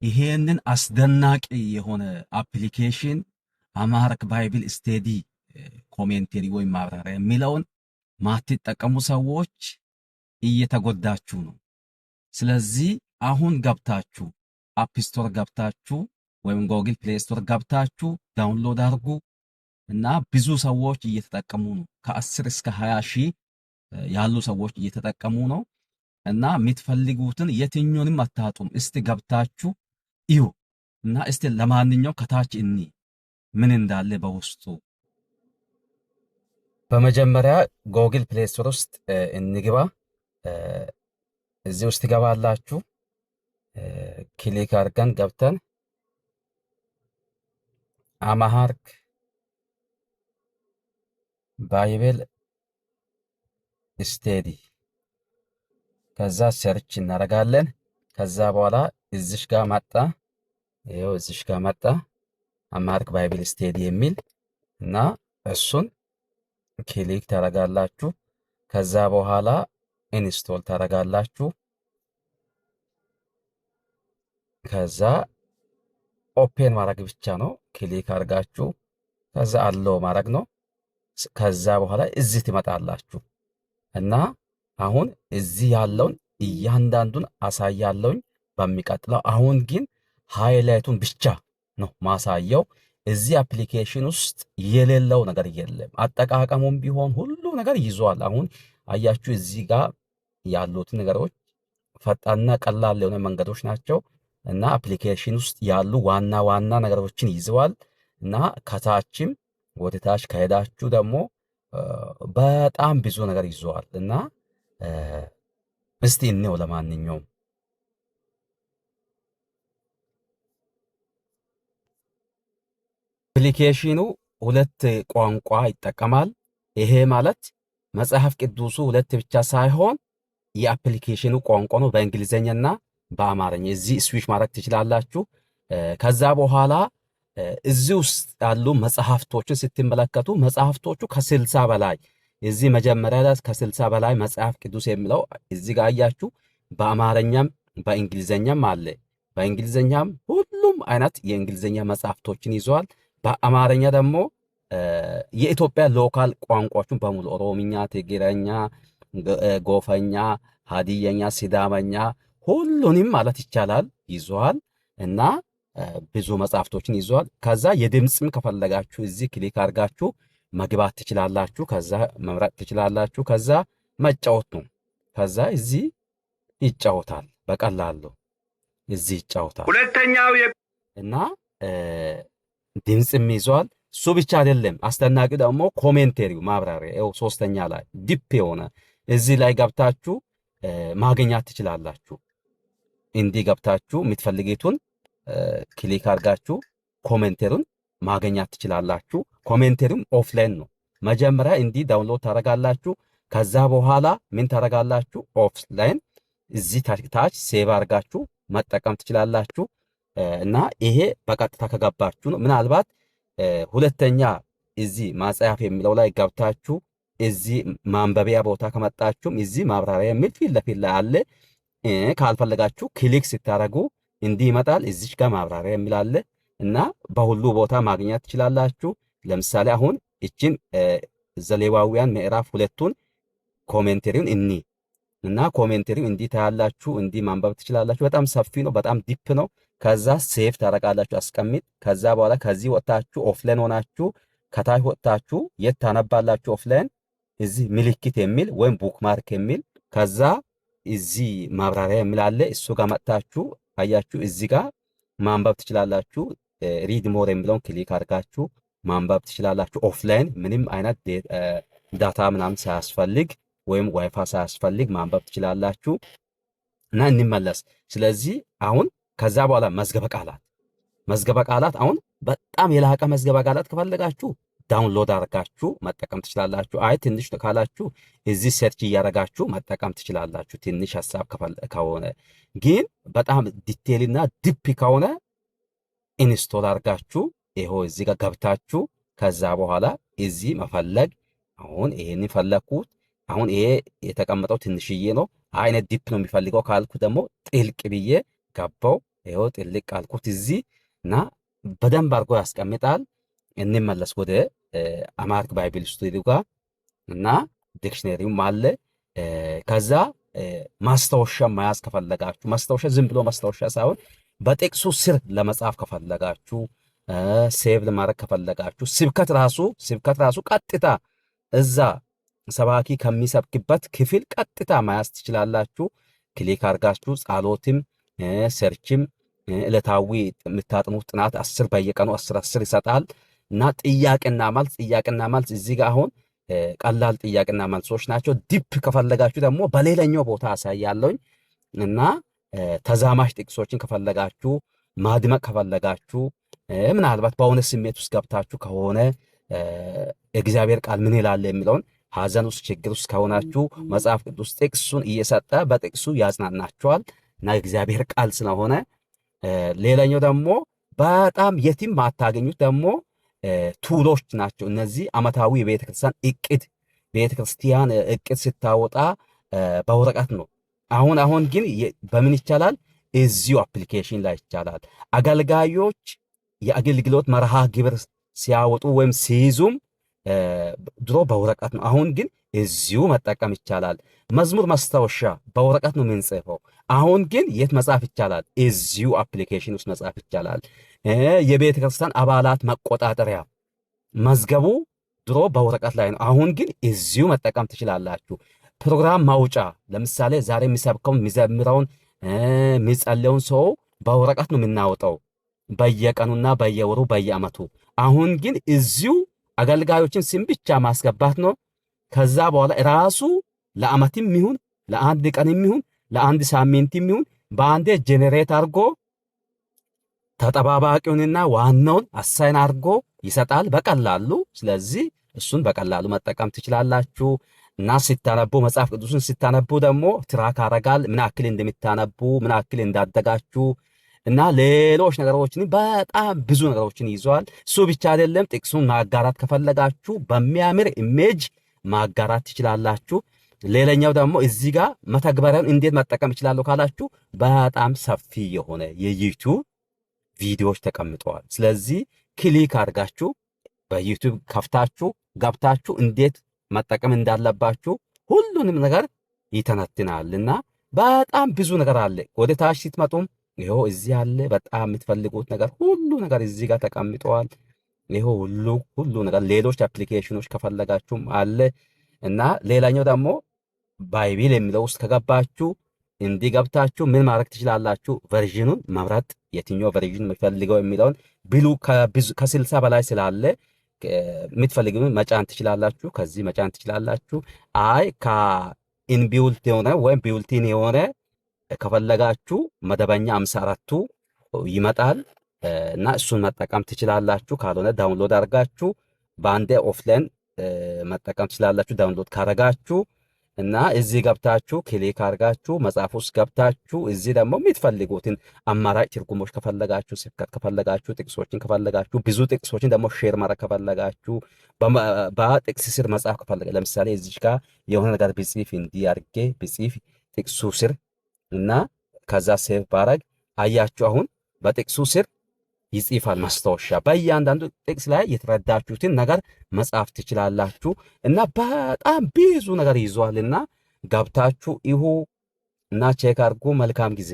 ይሄንን አስደናቂ የሆነ application Amharic Bible Study Commentary ወይም ማብራሪያ የሚለውን ማትጠቀሙ ሰዎች እየተጎዳችሁ ነው። ስለዚህ አሁን ገብታችሁ App Store ገብታችሁ ወይም Google Play Store ገብታችሁ download አድርጉ እና ብዙ ሰዎች እየተጠቀሙ ነው። ከ10 እስከ 20 ሺህ ያሉ ሰዎች እየተጠቀሙ ነው እና የምትፈልጉትን የትኛውንም አታጡም። እስቲ ገብታችሁ እዩ እና እስቲ ለማንኛውም ከታች እኒ ምን እንዳለ በውስጡ። በመጀመሪያ Google Play Store ውስጥ እንግባ። እዚህ ውስጥ ትገባላችሁ። Click አድርገን ገብተን Amharic Bible Study ከዛ search እናደርጋለን። ከዛ በኋላ እዚሽ ጋር መጣ። ይኸው እዚሽ ጋር መጣ Amharic Bible Study የሚል እና እሱን click ታደርጋላችሁ። ከዛ በኋላ install ታደርጋላችሁ። ከዛ open ማድረግ ብቻ ነው። Click አድርጋችሁ ከዛ allow ማድረግ ነው። ከዛ በኋላ እዚህ ትመጣላችሁ እና አሁን እዚህ ያለውን እያንዳንዱን አሳያለሁኝ በሚቀጥለው። አሁን ግን highlight ኡን ብቻ ነው ማሳየው። እዚህ application ውስጥ የሌለው ነገር የለም። አጠቃቀሙም ቢሆን ሁሉ ነገር ይዟል። አሁን አያችሁ እዚህ ጋር ያሉት ነገሮች ፈጣንና ቀላል የሆነ መንገዶች ናቸው እና application ውስጥ ያሉ ዋና ዋና ነገሮችን ይዘዋል እና ከታችም ወደ ታች ከሄዳችሁ ደግሞ በጣም ብዙ ነገር ይዘዋል እና እስቲ እንየው። ለማንኛውም application ኑ ሁለት ቋንቋ ይጠቀማል። ይሄ ማለት መጽሐፍ ቅዱሱ ሁለት ብቻ ሳይሆን የ application ኑ ቋንቋ ነው፣ በእንግሊዝኛና በአማርኛ። እዚህ ስዊች ማድረግ ትችላላችሁ። ከዛ በኋላ እዚህ ውስጥ ያሉ መጽሐፍቶችን ስትመለከቱ መጽሐፍቶቹ ከ60 በላይ፣ እዚህ መጀመሪያ ላይ ከ60 በላይ መጽሐፍ ቅዱስ የሚለው እዚህ ጋር አያችሁ። በአማርኛም በእንግሊዝኛም አለ። በእንግሊዝኛም ሁሉም አይነት የእንግሊዝኛ መጽሐፍቶችን ይዘዋል። በአማርኛ ደግሞ የኢትዮጵያ local ቋንቋዎችን በሙሉ ኦሮምኛ፣ ትግረኛ፣ ጎፈኛ፣ ሀዲየኛ፣ ሲዳመኛ ሁሉንም ማለት ይቻላል ይዘዋል እና ብዙ መጽሐፍቶችን ይዘዋል። ከዛ የድምፅም ከፈለጋችሁ እዚህ click አድርጋችሁ መግባት ትችላላችሁ። ከዛ መምረጥ ትችላላችሁ። ከዛ መጫወት ነው። ከዛ እዚህ ይጫወታል በቀላሉ እዚህ ይጫወታል። ሁለተኛው እና ድምፅም ይዟል። እሱ ብቻ አይደለም። አስደናቂ ደግሞ commentary ው ማብራሪያ ይኸው ሶስተኛ ላይ deep የሆነ እዚህ ላይ ገብታችሁ ማግኘት ትችላላችሁ። እንዲህ ገብታችሁ የምትፈልጉትን click አድርጋችሁ commentary ውን ማግኘት ትችላላችሁ። Commentary ውም offline ነው። መጀመሪያ እንዲህ download ታደርጋላችሁ። ከዛ በኋላ ምን ታደርጋላችሁ? Offline እዚህ ታች save አድርጋችሁ መጠቀም ትችላላችሁ። እና ይሄ በቀጥታ ከገባችሁ ነው። ምናልባት ሁለተኛ እዚህ መጽሐፍ የሚለው ላይ ገብታችሁ እዚህ ማንበቢያ ቦታ ከመጣችሁም እዚህ ማብራሪያ የሚል ፊት ለፊት ላይ አለ። ካልፈለጋችሁ click ስታደርጉ እንዲህ ይመጣል። እዚች ጋር ማብራሪያ የሚል አለ እና በሁሉ ቦታ ማግኘት ትችላላችሁ። ለምሳሌ አሁን እችን ዘሌዋውያን ምዕራፍ 2ቱን commentary ውን እኒ እና commentary ው እንዲህ ታያላችሁ፣ እንዲህ ማንበብ ትችላላችሁ። በጣም ሰፊ ነው፣ በጣም deep ነው። ከዛ save ታረጋላችሁ፣ አስቀምጥ። ከዛ በኋላ ከዚህ ወጥታችሁ offline ሆናችሁ ከታች ወጥታችሁ የት ታነባላችሁ? Offline እዚህ ምልክት የሚል ወይም bookmark የሚል፣ ከዛ እዚህ ማብራሪያ የሚል አለ። እሱ ጋር መጥታችሁ አያችሁ፣ እዚህ ጋር ማንበብ ትችላላችሁ። Read more የሚለውን click አድርጋችሁ ማንበብ ትችላላችሁ። Offline ምንም አይነት data ምናምን ሳያስፈልግ ወይም ዋይፋይ ሳያስፈልግ ማንበብ ትችላላችሁ። እና እንመለስ። ስለዚህ አሁን ከዛ በኋላ መዝገበ ቃላት አሁን በጣም የላቀ መዝገበ ቃላት ከፈለጋችሁ download አድርጋችሁ መጠቀም ትችላላችሁ። አይ ትንሽ ካላችሁ እዚህ search እያደረጋችሁ መጠቀም ትችላላችሁ። ትንሽ ሀሳብ ከሆነ ግን በጣም detail ና deep ከሆነ install አድርጋችሁ ይኸው እዚህ ጋር ገብታችሁ ከዛ በኋላ እዚህ መፈለግ። አሁን ይሄንን ፈለግኩት። አሁን ይሄ የተቀመጠው ትንሽዬ ነው። አይነት deep ነው የሚፈልገው ካልኩ ደግሞ ጥልቅ ብዬ ገባው። ይኸው ጥልቅ አልኩት እዚህ እና በደንብ አድርጎ ያስቀምጣል። እንመለስ ወደ Amharic Bible Studio ጋር እና dictionary ውም አለ። ከዛ ማስታወሻ መያዝ ከፈለጋችሁ፣ ማስታወሻ ዝም ብሎ ማስታወሻ ሳይሆን በጥቅሱ ስር ለመጻፍ ከፈለጋችሁ፣ save ለማድረግ ከፈለጋችሁ፣ ስብከት ራሱ ቀጥታ እዛ ሰባኪ ከሚሰብክበት ክፍል ቀጥታ መያዝ ትችላላችሁ። Click አድርጋችሁ ጸሎትም search ም ዕለታዊ የምታጥኑት ጥናት 10 በየቀኑ 10 10 ይሰጣል እና ጥያቄና መልስ እዚህ ጋር አሁን ቀላል ጥያቄና መልሶች ናቸው። Deep ከፈለጋችሁ ደግሞ በሌላኛው ቦታ አሳያለሁኝ። እና ተዛማጅ ጥቅሶችን ከፈለጋችሁ፣ ማድመቅ ከፈለጋችሁ፣ ምናልባት በእውነት ስሜት ውስጥ ገብታችሁ ከሆነ እግዚአብሔር ቃል ምን ይላል የሚለውን፣ ሐዘን ውስጥ ችግር ውስጥ ከሆናችሁ መጽሐፍ ቅዱስ ጥቅሱን እየሰጠ በጥቅሱ ያጽናናችኋል እና እግዚአብሔር ቃል ስለሆነ። ሌላኛው ደግሞ በጣም የትም ማታገኙት ደግሞ tool ኦች ናቸው። እነዚህ ዓመታዊ የቤተ ክርስቲያን እቅድ፣ ቤተ ክርስቲያን እቅድ ስታወጣ በወረቀት ነው። አሁን አሁን ግን በምን ይቻላል? እዚሁ application ላይ ይቻላል። አገልጋዮች የአገልግሎት መርሃ ግብር ሲያወጡ ወይም ሲይዙም ድሮ በወረቀት ነው። አሁን ግን እዚሁ መጠቀም ይቻላል። መዝሙር ማስታወሻ በወረቀት ነው የምንጽፈው። አሁን ግን የት መጻፍ ይቻላል? እዚሁ application ውስጥ መጻፍ ይቻላል። የቤተ ክርስቲያን አባላት መቆጣጠሪያ መዝገቡ ድሮ በወረቀት ላይ ነው። አሁን ግን እዚሁ መጠቀም ትችላላችሁ። ፕሮግራም ማውጫ፣ ለምሳሌ ዛሬ የሚሰብከውን፣ የሚዘምረውን፣ የሚጸልየውን ሰው በወረቀት ነው የምናወጣው በየቀኑና በየወሩ በየዓመቱ። አሁን ግን እዚሁ አገልጋዮችን ስም ብቻ ማስገባት ነው። ከዛ በኋላ ራሱ ለዓመትም ይሁን ለአንድ ቀንም ይሁን ለአንድ ሳምንትም ይሁን በአንዴ generate አድርጎ ተጠባባቂውንና ዋናውን assign አድርጎ ይሰጣል በቀላሉ። ስለዚህ እሱን በቀላሉ መጠቀም ትችላላችሁ። እና ስታነቡ፣ መጽሐፍ ቅዱስን ስታነቡ ደግሞ track ያደርጋል፣ ምን ያክል እንደምታነቡ፣ ምን ያክል እንዳደጋችሁ እና ሌሎች ነገሮችን፣ በጣም ብዙ ነገሮችን ይዟል። እሱ ብቻ አይደለም፣ ጥቅሱን ማጋራት ከፈለጋችሁ በሚያምር image ማጋራት ትችላላችሁ። ሌላኛው ደግሞ እዚህ ጋር መተግበሪያውን እንዴት መጠቀም እችላለሁ ካላችሁ በጣም ሰፊ የሆነ የ YouTube ቪዲዮዎች ተቀምጠዋል። ስለዚህ click አድርጋችሁ በ YouTube ከፍታችሁ ገብታችሁ እንዴት መጠቀም እንዳለባችሁ ሁሉንም ነገር ይተነትናል እና በጣም ብዙ ነገር አለ። ወደ ታች ስትመጡም ይኸው እዚህ አለ። በጣም የምትፈልጉት ነገር ሁሉ ነገር እዚህ ጋር ተቀምጠዋል። ይኸው ሁሉ ሁሉ ነገር፣ ሌሎች application ኖች ከፈለጋችሁም አለ። እና ሌላኛው ደግሞ Bible የሚለው ውስጥ ከገባችሁ፣ እንዲህ ገብታችሁ ምን ማድረግ ትችላላችሁ? Version ኑን መምረጥ፣ የትኛው version የምፈልገው የሚለውን ብሉ ከ60 በላይ ስላለ የምትፈልጉትን መጫን ትችላላችሁ። ከዚህ መጫን ትችላላችሁ። አይ ከ inbuilt የሆነ ወይም built-in የሆነ ከፈለጋችሁ መደበኛ 54ቱ ይመጣል እና እሱን መጠቀም ትችላላችሁ። ካልሆነ download አድርጋችሁ በአንዴ offline መጠቀም ትችላላችሁ። Download ካረጋችሁ እና እዚህ ገብታችሁ click አድርጋችሁ መጽሐፍ ውስጥ ገብታችሁ እዚህ ደግሞ የምትፈልጉትን አማራጭ ትርጉሞች ከፈለጋችሁ፣ ስብከት ከፈለጋችሁ፣ ጥቅሶችን ከፈለጋችሁ፣ ብዙ ጥቅሶችን ደግሞ share ማድረግ ከፈለጋችሁ፣ በጥቅስ ስር መጻፍ ከፈለጋ፣ ለምሳሌ እዚች ጋር የሆነ ነገር ብጽፍ፣ እንዲህ አድርጌ ብጽፍ ጥቅሱ ስር እና ከዛ save ባረግ፣ አያችሁ፣ አሁን በጥቅሱ ስር ይጽፋል ማስታወሻ። በእያንዳንዱ ጥቅስ ላይ የተረዳችሁትን ነገር መጻፍ ትችላላችሁ እና በጣም ብዙ ነገር ይዟልና ገብታችሁ እዩ እና check አድርጉ። መልካም ጊዜ።